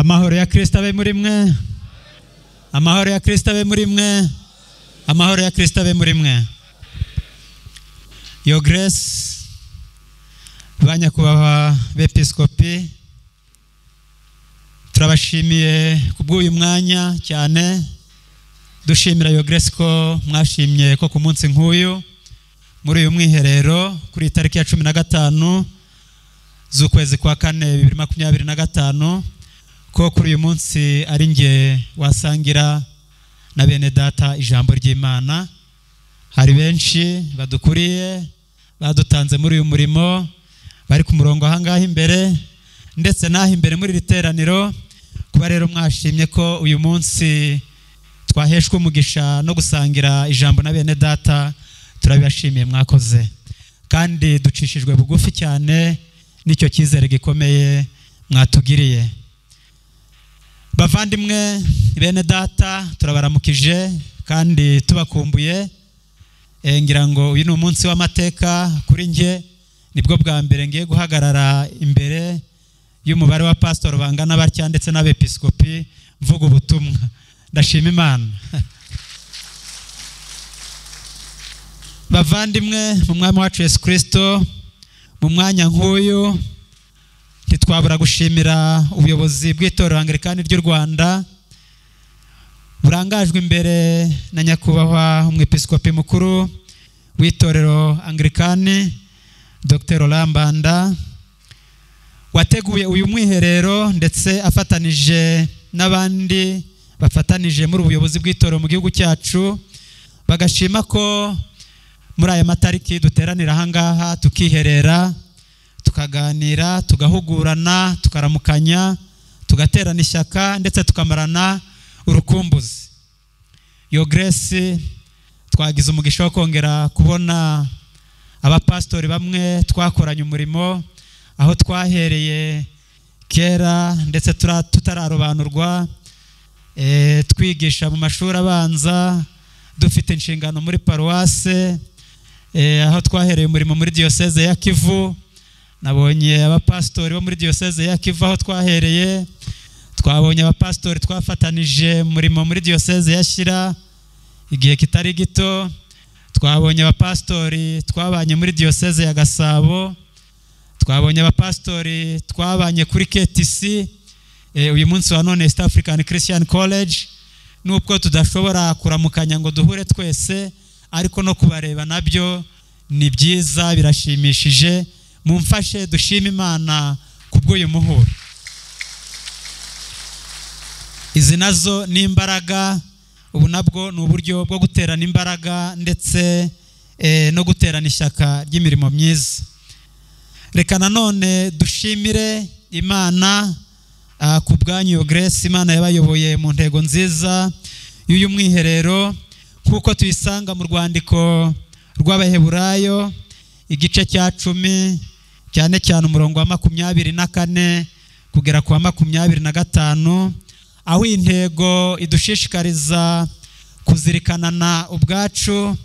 Amahoro ya Kristo abe muri mwe. Amahoro ya Kristo abe muri mwe. Amahoro ya Kristo abe muri mwe. Your Grace, banyakubahwa bepiskopi, turabashimiye kubw'uyu mwanya cyane. Dushimira Your Grace ko mwashimye ko ku munsi nk'uyu muri uyu mwiherero kuri tariki ya 15 z'ukwezi kwa 4 2025, ko kuri uyu munsi ari nge wasangira na bene data ijambo ry'Imana. Hari benshi badukuriye badutanze muri uyu murimo, bari ku murongo ahangaha imbere ndetse naho imbere muri iri teraniro. Kuba rero mwashimye ko uyu munsi twaheshwe umugisha no gusangira ijambo na bene data, turabibashimiye, mwakoze. Kandi ducishijwe bugufi cyane n'icyo cyizere gikomeye mwatugiriye. Bavandimwe bene data, turabaramukije kandi tubakumbuye. Ngira ngo uyu ni umunsi w'amateka kuri nge, nibwo bwa mbere ngiye guhagarara imbere y'umubare wa pastor bangana batya ndetse n'abepiskopi mvuga ubutumwa. Ndashima Imana. Bavandimwe mu mwami wacu Yesu Kristo, mu mwanya nk'uyu ntitwabura gushimira ubuyobozi bw'itorero Anglikani ry'u Rwanda burangajwe imbere na nyakubahwa umwepiskopi mukuru w'itorero Anglikani Dr. Laurent Mbanda, wateguye uyu mwiherero ndetse afatanije n'abandi bafatanije muri ubuyobozi bw'itorero mu gihugu cyacu, bagashima ko muri aya matariki duteranira ahangaha tukiherera, tukaganira, tugahugurana, tukaramukanya, tugaterana ishyaka ndetse tukamarana urukumbuzi. Your Grace, twagize umugisha wo kongera kubona abapastori bamwe twakoranye umurimo aho twahereye kera ndetse tutararobanurwa, twigisha mu mashuri abanza, dufite inshingano muri paruwase, aho twahereye umurimo muri diocese ya Kivu. Nabonye abapastori bo muri diocese ya Kivu aho twahereye, twabonye abapastori twafatanije umurimo muri diocese ya Shyira igihe kitari gito, twabonye abapastori twabanye muri diocese ya Gasabo, twabonye abapastori twabanye kuri KTC, uyu munsi wa none East African Christian College. Nubwo tudashobora kuramukanya ngo duhure twese, ariko no kubareba nabyo ni byiza, birashimishije. Mumfashe dushime Imana kubw'uyu muhuro. Izi nazo ni imbaraga, ubu nabwo ni uburyo bwo guterana imbaraga ndetse no guterana ishyaka ry'imirimo myiza. Reka nanone dushimire Imana ku bwanyu Your Grace. Imana yabayoboye mu ntego nziza y'uyu mwiherero, kuko tuyisanga mu rwandiko rw'Abaheburayo igice cya 10, cyane cyane umurongo wa 24 kugera ku wa 25, aho intego idushishikariza kuzirikanana ubwacu,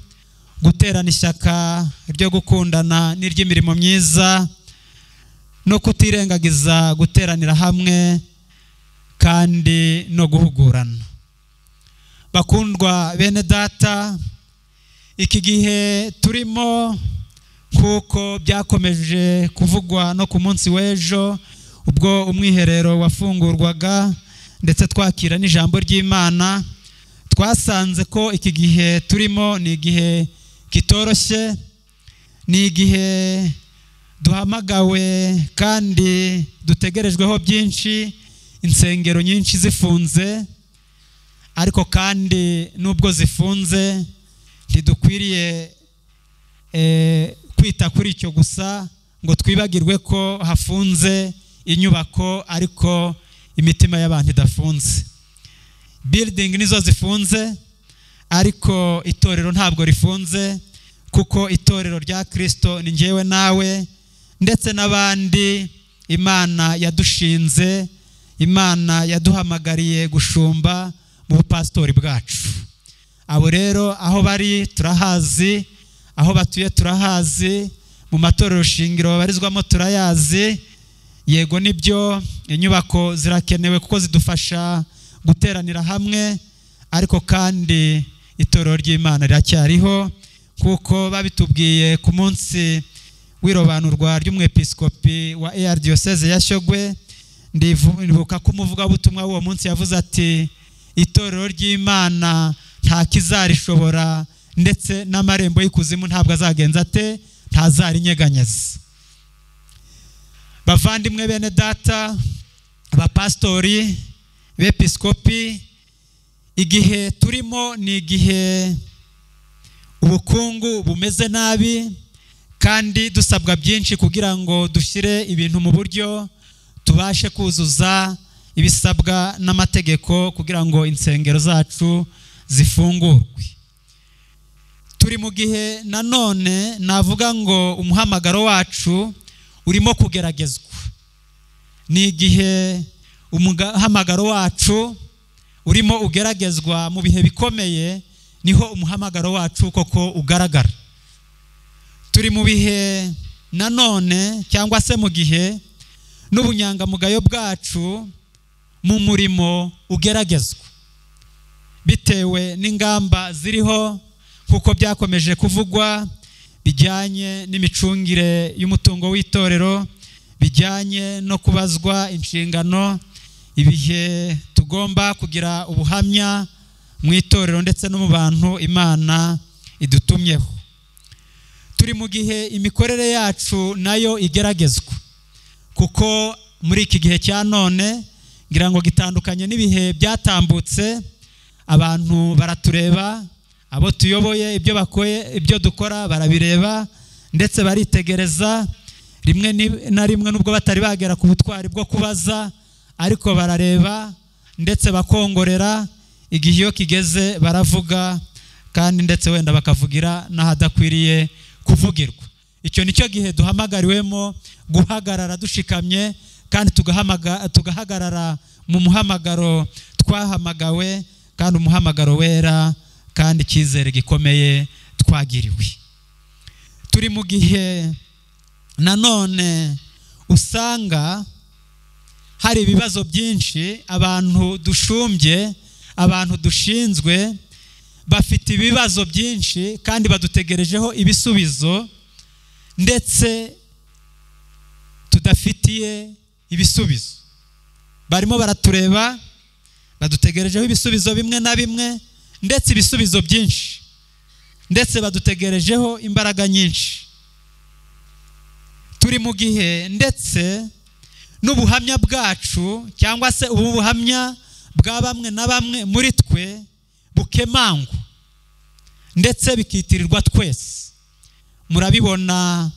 guterana ishyaka ryo gukundana n'iry'imirimo myiza, no kutirengagiza guteranira hamwe kandi no guhugurana. Bakundwa bene data, iki gihe turimo kuko byakomeje kuvugwa no ku munsi w'ejo ubwo umwiherero wafungurwaga ndetse twakira n'ijambo ry'Imana, twasanze ko iki gihe turimo ni igihe kitoroshye, ni igihe duhamagawe kandi dutegerejweho byinshi, insengero nyinshi zifunze, ariko kandi nubwo zifunze ntidukwiriye kwita kuri icyo gusa ngo twibagirwe ko hafunze inyubako ariko imitima y'abantu idafunze. Building nizo zifunze ariko itorero ntabwo rifunze, kuko itorero rya Kristo ni njyewe nawe ndetse n'abandi Imana yadushinze, Imana yaduhamagariye gushumba mu bupastori bwacu. Abo rero aho bari turahazi, aho batuye turahazi, mu matorero shingiro babarizwamo turayazi. Yego nibyo, inyubako zirakenewe kuko zidufasha guteranira hamwe, ariko kandi itorero ry'Imana riracyariho kuko babitubwiye ku munsi w'irobanurwa ry'umwepiskopi wa AR Diocese ya Shyogwe. Ndibuka ko umuvugabutumwa w'uwo munsi yavuze ati itorero ry'Imana nta kizarishobora, ndetse n'amarembo y'ikuzimu ntabwo azagenza ate, ntazarinyeganyeza. Bavandimwe bene data, abapastori, bepiskopi, igihe turimo ni igihe ubukungu bumeze nabi kandi dusabwa byinshi kugira ngo dushyire ibintu mu buryo, tubashe kuzuza ibisabwa n'amategeko kugira ngo insengero zacu zifungurwe. Turi mu gihe nanone navuga ngo umuhamagaro wacu urimo kugeragezwa. Ni igihe umuhamagaro wacu urimo ugeragezwa mu bihe bikomeye, niho umuhamagaro wacu koko ugaragara. Turi mu bihe nanone cyangwa se mu gihe n'ubunyangamugayo bwacu mu murimo ugeragezwa bitewe n'ingamba ziriho, kuko byakomeje kuvugwa bijyanye n'imicungire y'umutungo w'itorero, bijyanye no kubazwa inshingano, ibihe tugomba kugira ubuhamya mu itorero ndetse no mu bantu Imana idutumyeho. Turi mu gihe imikorere yacu nayo igeragezwa, kuko muri iki gihe cya none ngira ngo gitandukanye n'ibihe byatambutse. Abantu baratureba, abo tuyoboye ibyo bakoye, ibyo dukora barabireba ndetse baritegereza, rimwe na rimwe nubwo batari bagera ku butwari bwo kubaza, ariko barareba ndetse bakongorera. Igihe iyo kigeze baravuga, kandi ndetse wenda bakavugira n'ahadakwiriye kuvugirwa. Icyo nicyo gihe duhamagariwemo guhagarara dushikamye, kandi tugahagarara mu muhamagaro twahamagawe, kandi umuhamagaro wera, kandi icyizere gikomeye twagiriwe. Turi mu gihe nanone usanga hari ibibazo byinshi, abantu dushumbye, abantu dushinzwe bafite ibibazo byinshi kandi badutegerejeho ibisubizo, ndetse tudafitiye ibisubizo. Barimo baratureba, badutegerejeho ibisubizo bimwe na bimwe, ndetse ibisubizo byinshi, ndetse badutegerejeho imbaraga nyinshi. Turi mu gihe ndetse n'ubuhamya bwacu cyangwa se ubu buhamya bwa bamwe na bamwe muri twe bukemangwa, ndetse bikitirirwa twese. Murabibona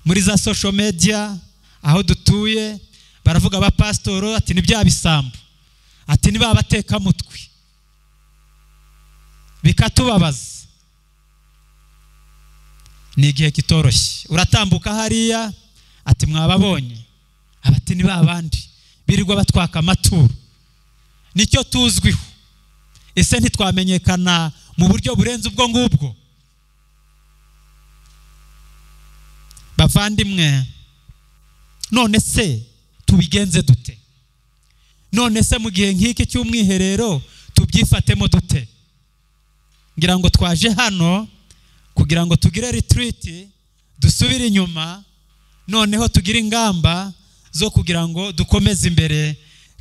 muri za social media aho dutuye, baravuga abapasitoro ati ni bya bisambo, ati ni babatekamutwe, bikatubabaza. Ni igihe kitoroshye. Uratambuka hariya ati mwababonye, abati ni babandi birirwa batwaka amaturo, nicyo tuzwiho. Ese ntitwamenyekana mu buryo burenze ubwo ngubwo? Bavandimwe, none se tubigenze dute? None se mu gihe nk'iki cy'umwiherero tubyifatemo dute? Ngira ngo twaje hano kugira ngo tugire retreat, dusubire inyuma, noneho tugire ingamba zo kugira ngo dukomeze imbere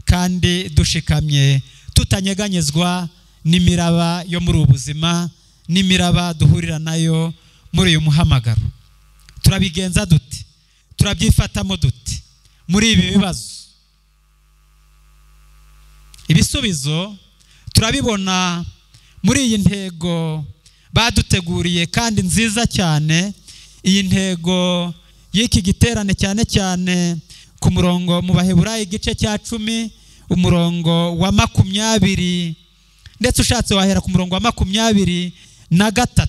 kandi dushikamye, tutanyeganyezwa n'imiraba yo muri ubu buzima, n'imiraba duhurira nayo muri uyu muhamagaro. Turabigenza dute? Turabyifatamo dute muri ibi bibazo? Ibisubizo turabibona muri iyi ntego baduteguriye kandi nziza cyane. Iyi ntego y'iki giterane cyane cyane ku murongo mu Baheburayo igice cya 10 umurongo wa 20, ndetse ushatse wahera ku murongo wa 23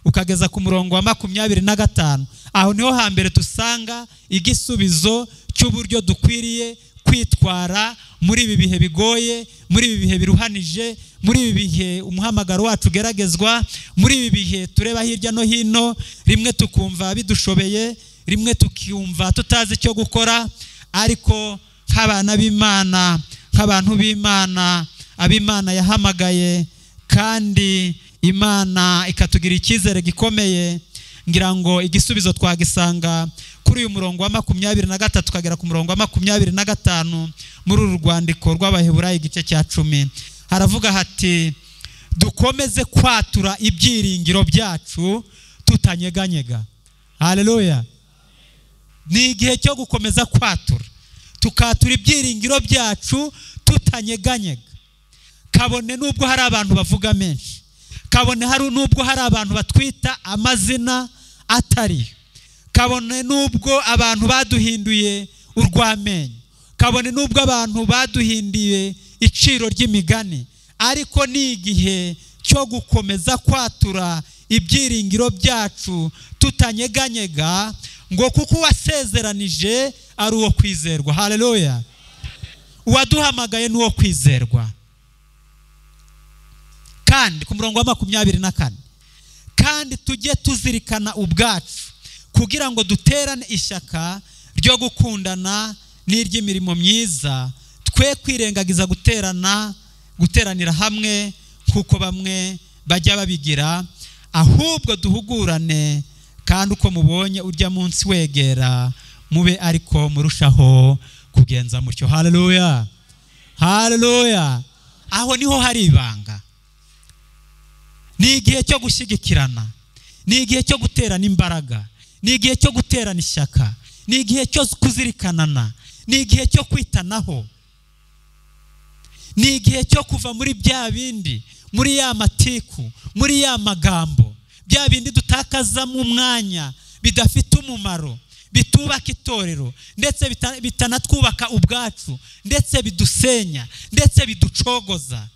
ukageza ku murongo wa 25. Aho niho hambere tusanga igisubizo cy'uburyo dukwiriye kwitwara muri ibi bihe bigoye, muri ibi bihe biruhanije, muri ibi bihe umuhamagaro wacu ugeragezwa, muri ibi bihe tureba hirya no hino, rimwe tukumva bidushobeye, rimwe tukumva tutazi icyo gukora. Ariko nk'abana b'Imana, nk'abantu b'Imana, ab'Imana yahamagaye kandi Imana ikatugira icyizere gikomeye, ngira ngo igisubizo twagisanga kuri uyu murongo wa 23 tukagera ku murongo wa 25 muri uru rwandiko rw'Abaheburayo igice cya 10. Haravuga hati dukomeze kwatura ibyiringiro byacu tutanyeganyega. Haleluya. Ni igihe cyo gukomeza kwatura, tukatura ibyiringiro byacu tutanyeganyega. Kabone nubwo hari abantu bavuga menshi, kabone hari nubwo hari abantu batwita amazina atari, kabone nubwo abantu baduhinduye urw'amenyo, kabone nubwo abantu baduhindiye iciro ry'imigani, ariko ni igihe cyo gukomeza kwatura ibyiringiro byacu tutanyeganyega, ngo kuko uwasezeranije ari uwo kwizerwa. Haleluya. Uwaduhamagaye ni uwo kwizerwa. Kandi ku murongo wa 24, kandi tujye tuzirikana ubwacu kugira ngo duterane ishyaka ryo gukundana n'iry'imirimo myiza, twe kwirengagiza guteranira hamwe kuko bamwe bajya babigira, ahubwo duhugurane, kandi uko mubonye urya munsi wegera mube ariko murushaho kugenza mutyo. Haleluya. Haleluya. Aho niho hari ibanga. Ni igihe cyo gushyigikirana, ni igihe cyo guterana imbaraga, ni igihe cyo guterana ishyaka, ni igihe cyo kuzirikanana, ni igihe cyo kwitanaho, ni igihe cyo kuva muri bya bindi, muri ya matiku, muri ya magambo, bya bindi dutakazamo umwanya bidafite umumaro, bitubaka itorero, ndetse bitanatwubaka ubwacu, ndetse bidusenya, ndetse biducogoza.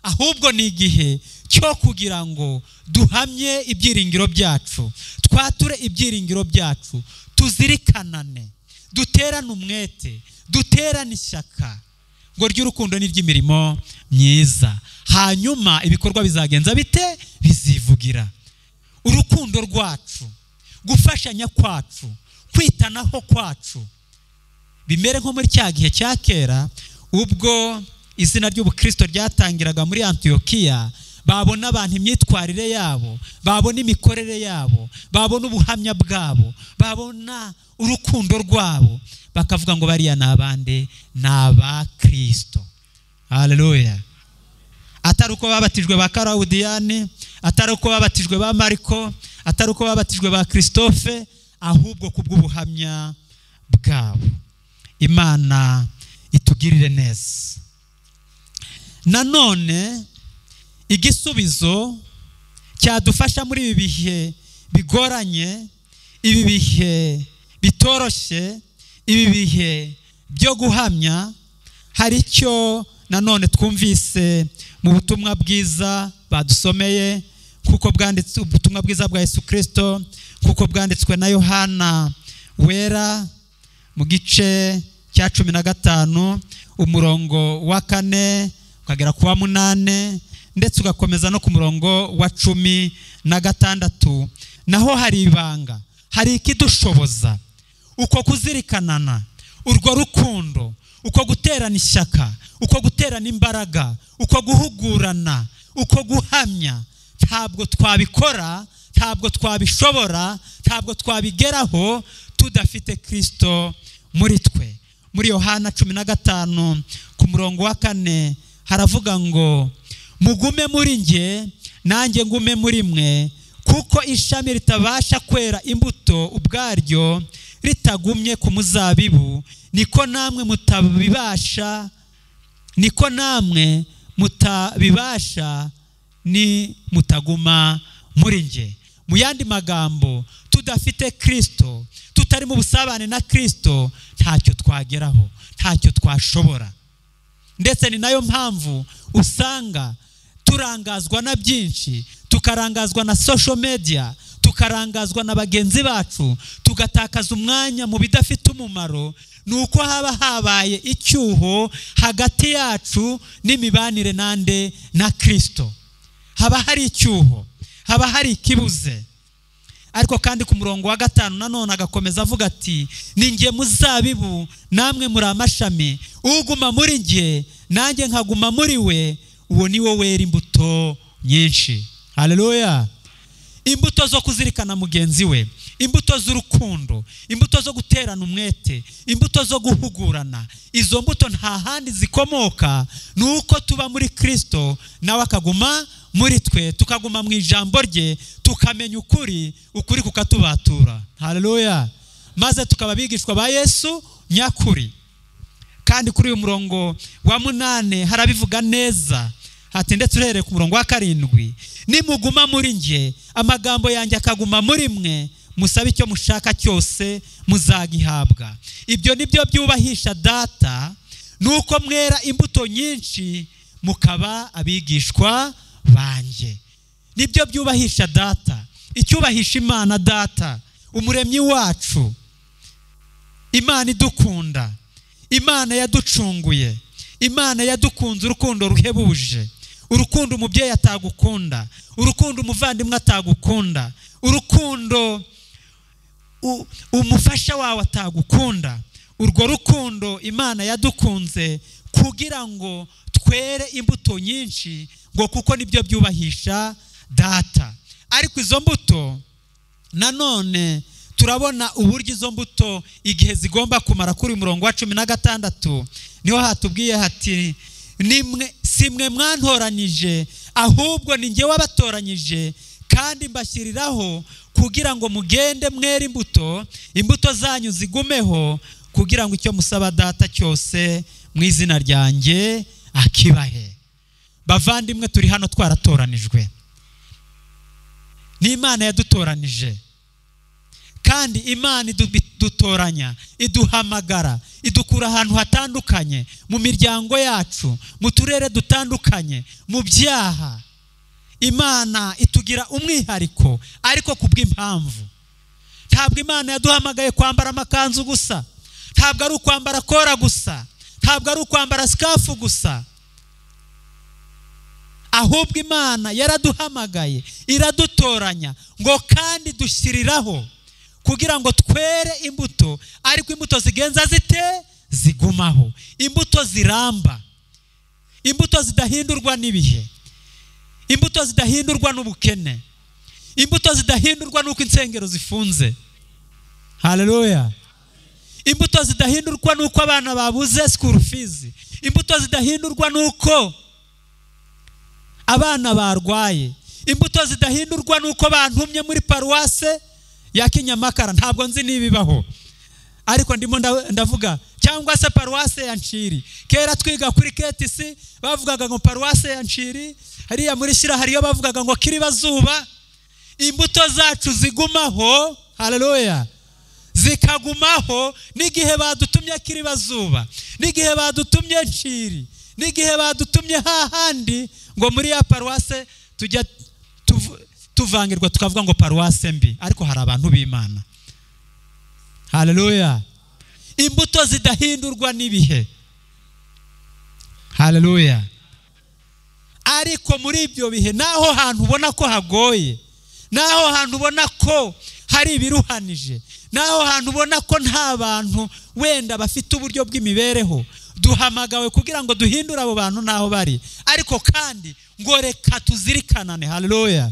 Ahubwo ni igihe cyo kugira ngo duhamye ibyiringiro byacu, twature ibyiringiro byacu, tuzirikanane, duterane umwete, duterane ishyaka ngo ry'urukundo n'iry'imirimo myiza. Hanyuma ibikorwa bizagenza bite? Bizivugira. Urukundo rwacu, gufashanya kwacu, kwitanaho kwacu bimere nko muri cya gihe cya kera ubwo izina ry'ubukristo ryatangiraga muri Antiyokiya. Babona abantu imyitwarire yabo, babona imikorere yabo, babona ubuhamya bwabo, babona urukundo rwabo, bakavuga ngo bariya ni abande? Ni aba Kristo. Haleluya. Atari uko babatijwe ba Karawudiyani, atari uko babatijwe ba Mariko, atari uko babatijwe ba Christophe, ahubwo kubw'ubuhamya bwabo. Imana itugirire neza. Nanone igisubizo cyadufasha muri ibi bihe bigoranye, ibi bihe bitoroshye, ibi bihe byo guhamya, hari icyo nanone twumvise mu butumwa bwiza badusomeye, kuko bwanditswe ubutumwa bwiza bwa Yesu Kristo kuko bwanditswe na Yohana wera mu gice cya 15 umurongo wa 4 ukagera ku wa 8, ndetse ugakomeza no ku murongo wa 16. Naho hari ibanga, hari ikidushoboza uko kuzirikanana, urwo rukundo, uko guterana ishyaka, uko guterana imbaraga, uko guhugurana, uko guhamya. Ntabwo twabikora, ntabwo twabishobora, ntabwo twabigeraho tudafite Kristo muri twe. Muri Yohana 15 ku murongo wa 4 haravuga ngo mugume muri nge nanjye ngume muri mwe, kuko ishami ritabasha kwera imbuto ubwaryo ritagumye ku muzabibu, niko namwe mutabibasha, niko namwe mutabibasha ni mutaguma muri nge. Mu yandi magambo, tudafite Kristo, tutari mu busabane na Kristo, ntacyo twageraho, ntacyo twashobora. Ndetse ni nayo mpamvu usanga turangazwa na byinshi, tukarangazwa na social media, tukarangazwa na bagenzi bacu, tugatakaza umwanya mu bidafite umumaro. Nuko haba habaye icyuho hagati yacu n'imibanire nande na Kristo. Haba hari icyuho, haba hari ikibuze. Ariko kandi ku murongo wa 5 nanone agakomeza avuga ati ni njye muzabibu namwe muri amashami, uguma muri njye nanjye nkaguma muri we, uwo ni wo wera imbuto nyinshi. Haleluya. Imbuto zo kuzirikana mugenzi we, imbuto z'urukundo, imbuto zo guterana umwete, imbuto zo guhugurana, izo mbuto nta handi zikomoka nuko tuba muri Kristo nawe akaguma muri twe, tukaguma mu ijambo rye, tukamenya ukuri, ukuri kukatubatura. Haleluya. Maze tukaba bigishwa ba Yesu nyakuri. Kandi kuri uyu murongo wa 8 harabivuga neza hati, ndetse uhereye ku murongo wa 7, nimuguma muri njye, amagambo yanjye akaguma muri mwe, musabe icyo mushaka cyose muzagihabwa. Ibyo nibyo byubahisha Data, nuko mwera imbuto nyinshi mukaba abigishwa banjye. Nibyo byubahisha Data. Icyubahisha Imana Data, umuremyi wacu, Imana idukunda, Imana yaducunguye, Imana yadukunze urukundo ruhebuje, urukundo umubyeyi atagukunda, urukundo umuvandimwe atagukunda, urukundo umufasha wawe atagukunda. Urwo rukundo Imana yadukunze kugira ngo twere imbuto nyinshi, ngo kuko nibyo byubahisha Data. Ariko izo mbuto nanone turabona uburyo izo mbuto igihe zigomba kumara. Kuri murongo wa 16 niho hatubwiye hati nimwe simwe mwantoranyije, ahubwo ni njye wabatoranyije kandi mbashyiriraho kugira ngo mugende mwere imbuto, imbuto zanyu zigumeho, kugira ngo icyo musaba Data cyose mu izina ryanjye akibahe. Bavandimwe, turi hano twaratoranijwe n'Imana yadutoranije, kandi Imana idutoranya, iduhamagara, idukura ahantu hatandukanye, mu miryango yacu, mu turere dutandukanye, mu byaha. Imana itugira umwihariko, ariko kubw'impamvu. Ntabwo Imana yaduhamagaye kwambara amakanzu gusa, ntabwo ari ukwambara kora gusa, ntabwo ari ukwambara sikafu gusa, ahubwo Imana yaraduhamagaye, iradutoranya, ngo kandi dushyiriraho kugira ngo twere imbuto, ariko imbuto zigenza zite? Zigumaho, imbuto ziramba, imbuto zidahindurwa n'ibihe, imbuto zidahindurwa n'ubukene, imbuto zidahindurwa n'uko insengero zifunze. Haleluya. Imbuto zidahindurwa n'uko abana babuze school fees, imbuto zidahindurwa n'uko abana barwaye, imbuto zidahindurwa n'uko bantumye muri paruwase ya Kinyamakara, ntabwo nzi nibibaho ariko ndimo ndavuga, cyangwa se paruwase ya Nshiri. Kera twiga kuri KTC bavugaga ngo paruwase ya Nshiri, hariya muri Shira hariyo bavugaga ngo Kiribazuba. Imbuto zacu zigumaho, haleluya, zikagumaho n'igihe badutumye Kiribazuba, n'igihe badutumye Nshiri, n'igihe badutumye hahandi ngo muri ya paruwase tujya tuvangirwa tukavuga ngo paruwase mbi, ariko hari abantu b'Imana. Haleluya. Imbuto zidahindurwa n'ibihe. Haleluya. Ariko muri ibyo bihe, naho hantu ubona ko hagoye, naho hantu ubona ko hari ibiruhanije, naho hantu ubona ko nta bantu wenda bafite uburyo bw'imibereho, duhamagawe kugira ngo duhindure abo bantu naho bari, ariko kandi ngo reka tuzirikanane. Haleluya.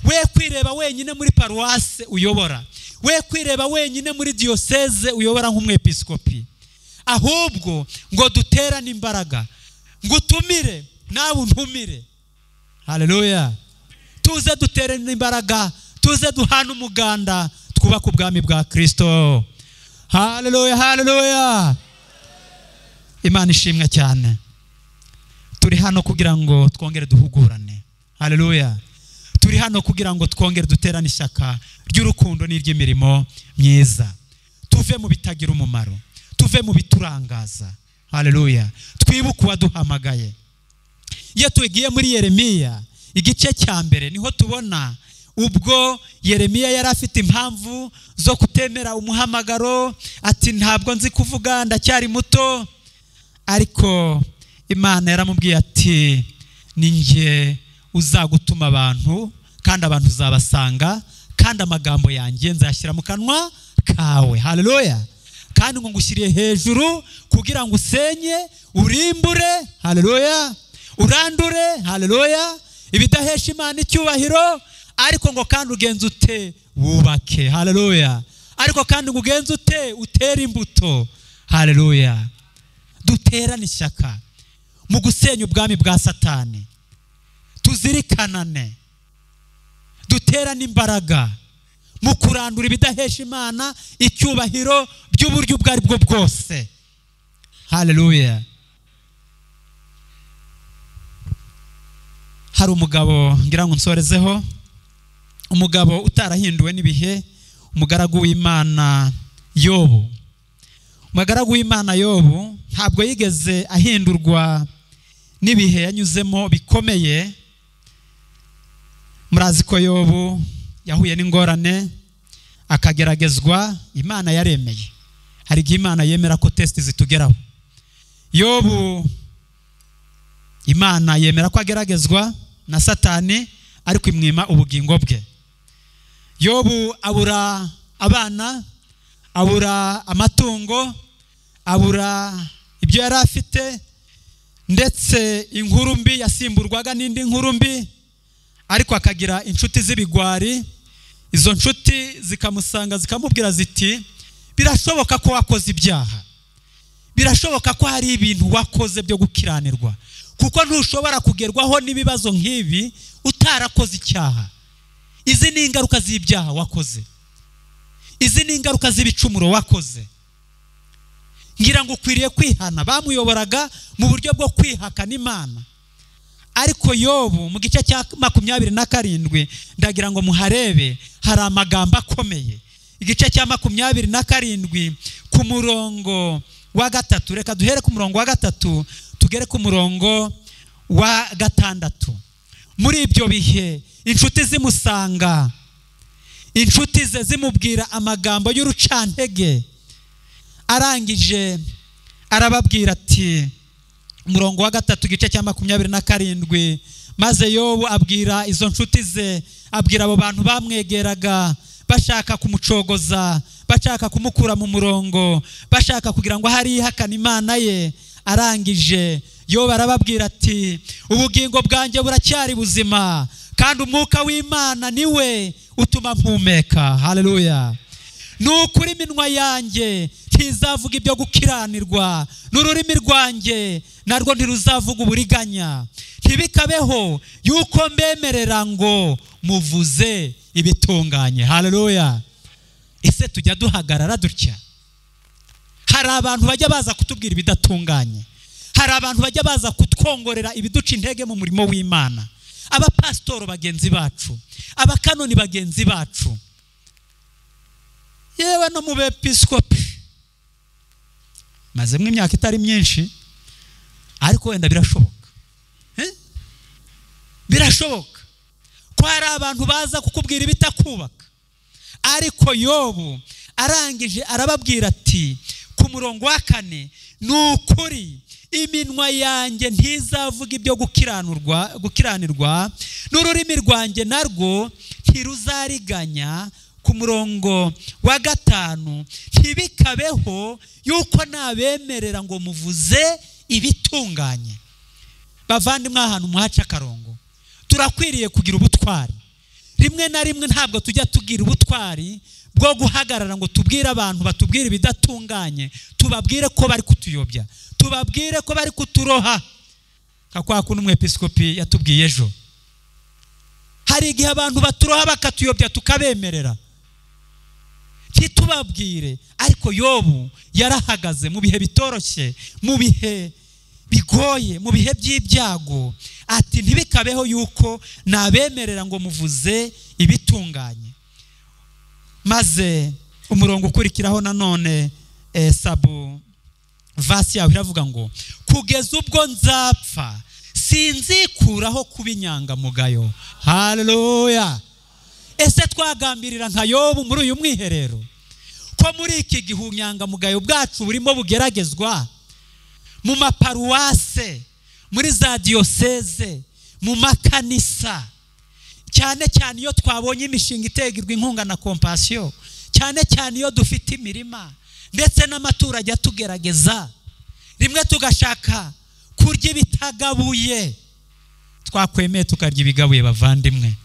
We kwireba wenyine muri paruwase uyobora, we kwireba wenyine muri diocese uyobora nk'umwepiskopi, ahubwo ngo duterane imbaraga, ngo utumire nawe untumire. Haleluya. Tuze duterane imbaraga, tuze duhana umuganda, twubake ubwami bwa Kristo. Haleluya, haleluya. Imana ishimwe cyane. Turi hano kugira ngo twongere duhugurane. Haleluya. Turi hano kugira ngo twongere duterane ishyaka ry'urukundo n'iry'imirimo myiza. Tuve mu bitagira umumaro, tuve mu biturangaza. Haleluya. Twibuke uwaduhamagaye. Iyo tugiye muri Yeremiya igice cya 1 niho tubona ubwo Yeremiya yari afite impamvu zo kutemera umuhamagaro, ati ntabwo nzi kuvuga, ndacyari muto. Ariko Imana yaramubwiye ati ni njye uzagutuma abantu, kandi abantu uzabasanga, kandi Kandi amagambo yanjye nzashyira mu kanwa kawe. Haleluya. Kandi ngo ngushyiriye hejuru kugira ngo usenye, urimbure, haleluya, urandure, haleluya, ibidahesha Imana icyubahiro. Ariko ngo kandi ugenze ute? Wubake. Haleluya. Ariko kandi ngo ugenze ute? Utere imbuto. Haleluya. Duterane ishyaka mu gusenya ubwami bwa Satani, tuzirikanane, duterane imbaraga mu kurandura ibidahesha Imana icyubahiro by'uburyo ubwo ari bwo bwose. Haleluya. Hari umugabo ngira ngo nsorezeho, umugabo utarahinduwe n'ibihe, umugaragu w'Imana Yobu. Umugaragu w'Imana Yobu ntabwo yigeze ahindurwa n'ibihe yanyuzemo bikomeye. Murazi ko Yobu yahuye n'ingorane akageragezwa, Imana yaremeye. Hari igihe Imana yemera ko test zitugeraho. Yobu Imana yemera ko ageragezwa na Satani, ariko imwima ubugingo bwe. Yobu abura abana, abura amatungo, abura ibyo yari afite, ndetse inkuru mbi yasimburwaga n'indi nkuru mbi. Ariko akagira inshuti z'ibigwari. Izo nshuti zikamusanga zikamubwira ziti, birashoboka ko wakoze ibyaha, birashoboka ko hari ibintu wakoze byo gukiranirwa, kuko ntushobora kugerwaho n'ibibazo nk'ibi utarakoze icyaha. Izi ni ingaruka z'ibyaha wakoze, izi ni ingaruka z'ibicumuro wakoze, ngira ngo ukwiriye kwihana. Bamuyoboraga mu buryo bwo kwihakana Imana. Ariko Yobu mu gice cya 27, ndagira ngo muharebe, hari amagambo akomeye. Igice cya 27 ku murongo wa 3, reka duhere ku murongo wa 3 tugere ku murongo wa 6. Muri ibyo bihe inshuti zimusanga, inshuti ze zimubwira amagambo y'urucantege. Arangije arababwira ati, umurongo wa 3 igice cya 27, maze Yobu abwira izo nshuti ze, abwira abo bantu bamwegeraga bashaka kumucogoza, bashaka kumukura mu murongo, bashaka kugira ngo hari ihakana Imana ye. Arangije Yobu arababwira ati, ubugingo bwanjye buracyari buzima, kandi umwuka w'Imana niwe utuma mpumeka. Haleluya. Nukuri iminwa yanjye ntizavuga ibyo gukiranirwa, n'ururimi rwanjye narwo ntiruzavuga uburiganya. Ntibikabeho yuko mbemerera ngo muvuze ibitunganye. Haleluya. Ese tujya duhagarara dutya? Hari abantu bajya baza kutubwira ibidatunganye, hari abantu bajya baza kutwongorera ibiduca intege mu murimo w'Imana. Abapasitoro bagenzi bacu, abakanoni bagenzi bacu, yewe no mu bepiskopi, mazemwe imyaka itari myinshi, ariko wenda birashoboka. Birashoboka ko hari abantu baza kukubwira ibitakubaka. Ariko Yobu arangije arababwira ati ku murongo wa 4, nukuri iminwa yanjye ntizavuga ibyo gukiranirwa, n'ururimi rwanjye narwo ntiruzariganya. Ku murongo wa 5, ntibikabeho yuko nabemerera ngo muvuze ibitunganye. Bavandimwe, ahantu muhaca akarongo, turakwiriye kugira ubutwari. Rimwe na rimwe ntabwo tujya tugira ubutwari bwo guhagarara ngo tubwire abantu batubwire ibidatunganye, tubabwire ko bari kutuyobya, tubabwire ko bari kuturoha. Nka kwa kundi umwepiskopi yatubwiye ejo, hari igihe abantu baturoha bakatuyobya tukabemerera, ntitubabwire. Ariko Yobu yarahagaze mu bihe bitoroshye, mu bihe bigoye, mu bihe by'ibyago, ati ntibikabeho yuko nabemerera ngo muvuze ibitunganye. Maze umurongo ukurikiraho nanone sabu vasi yawe iravuga ngo, kugeza ubwo nzapfa sinzikuraho kuba inyangamugayo. Haleluya. Ese twagambirira nka Yobu muri uyu mwiherero ko muri iki gihe ubunyangamugayo bwacu burimo bugeragezwa mu maparuwase, muri za diyoseze, mu makanisa? Cyane cyane iyo twabonye imishinga itegerwa inkunga na Compassion, cyane cyane iyo dufite imirima ndetse n'amaturage atugerageza, rimwe tugashaka kurya ibitagabuye. Twakwemeye tukarya ibigabuye bavandimwe,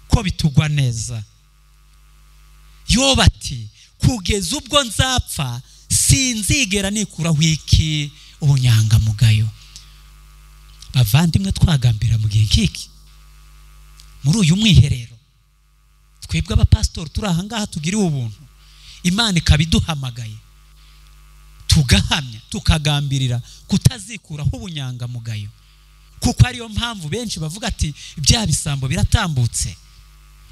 ko bitugwa neza. Yobu ati kugeza ubwo nzapfa sinzigera nikuraho iki ubunyangamugayo. Bavandimwe, twagambira mu gihe nk'iki muri uyu mwiherero, twebwe abapasitori turi aha ngaha tugiriwe ubuntu, Imana ikaba iduhamagaye, tugahamya tukagambirira kutazikuraho ubunyangamugayo, kuko ariyo mpamvu benshi bavuga ati bya bisambo biratambutse,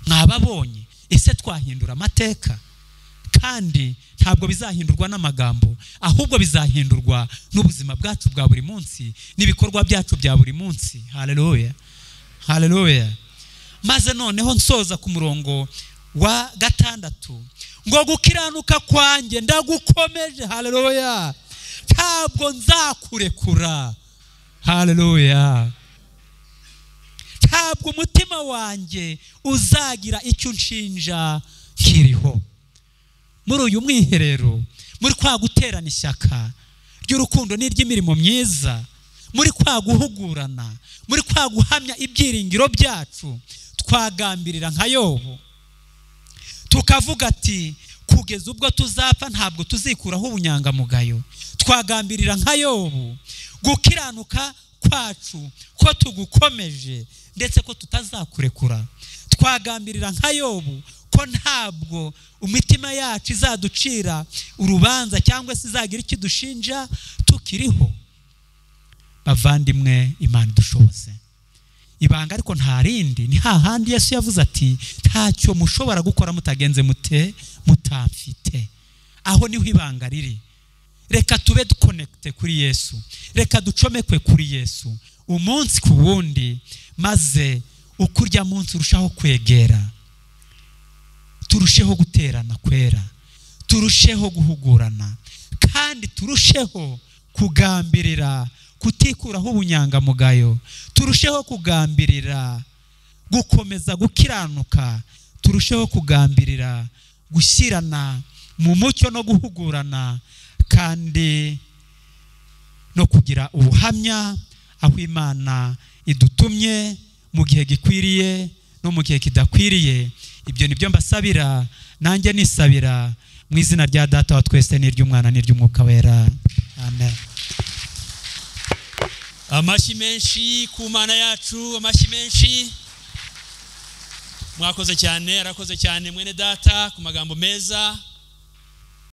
mwababonye, ese twahindura amateka? Kandi ntabwo bizahindurwa n'amagambo, ahubwo bizahindurwa n'ubuzima bwacu bwa buri munsi n'ibikorwa byacu bya buri munsi. Haleluya, haleluya. Maze noneho nsoza ku murongo wa 6 ngo gukiranuka kwanjye ndagukomeje. Haleluya, ntabwo nzakurekura. Haleluya, ntabwo umutima wanjye uzagira icyo unshinja kiriho. Muri uyu mwiherero, muri kwa guterana ishyaka ry'urukundo n'iry'imirimo myiza, muri kwa guhugurana, muri kwa guhamya ibyiringiro byacu, twagambirira nka Yobu tukavuga ati kugeza ubwo tuzapfa ntabwo tuzikuraho ubunyangamugayo. Twagambirira nka Yobu gukiranuka kwacu ko tugukomeje ndetse ko tutazakurekura. Twagambirira nka Yobu ko ntabwo imitima yacu izaducira urubanza cyangwa se izagira ikidushinja tukiriho. Bavandimwe, Imana idushoboze. Ibanga ariko nta rindi, ni hahandi Yesu yavuze ati ntacyo mushobora gukora mutagenze mute mutamfite. Aho niho ibanga riri. Reka tube dukonekite kuri Yesu, reka ducomekwe kuri Yesu umunsi ku wundi, maze ukurya munsi urushaho kwegera, turusheho guterana kwera, turusheho guhugurana, kandi turusheho kugambirira kutikuraho ubunyangamugayo, turusheho kugambirira gukomeza gukiranuka, turusheho kugambirira gushyirana mu mucyo no guhugurana, kandi no kugira ubuhamya aho Imana idutumye mu gihe gikwiriye no mu gihe kidakwiriye. Ibyo nibyo mbasabira, nanjye nisabira mu izina rya Data wa twese n'iry'Umwana n'iry'Umwuka Wera. Amen. Amashyi menshi ku Mana yacu, amashyi menshi. Mwakoze cyane, arakoze cyane mwene data ku magambo meza.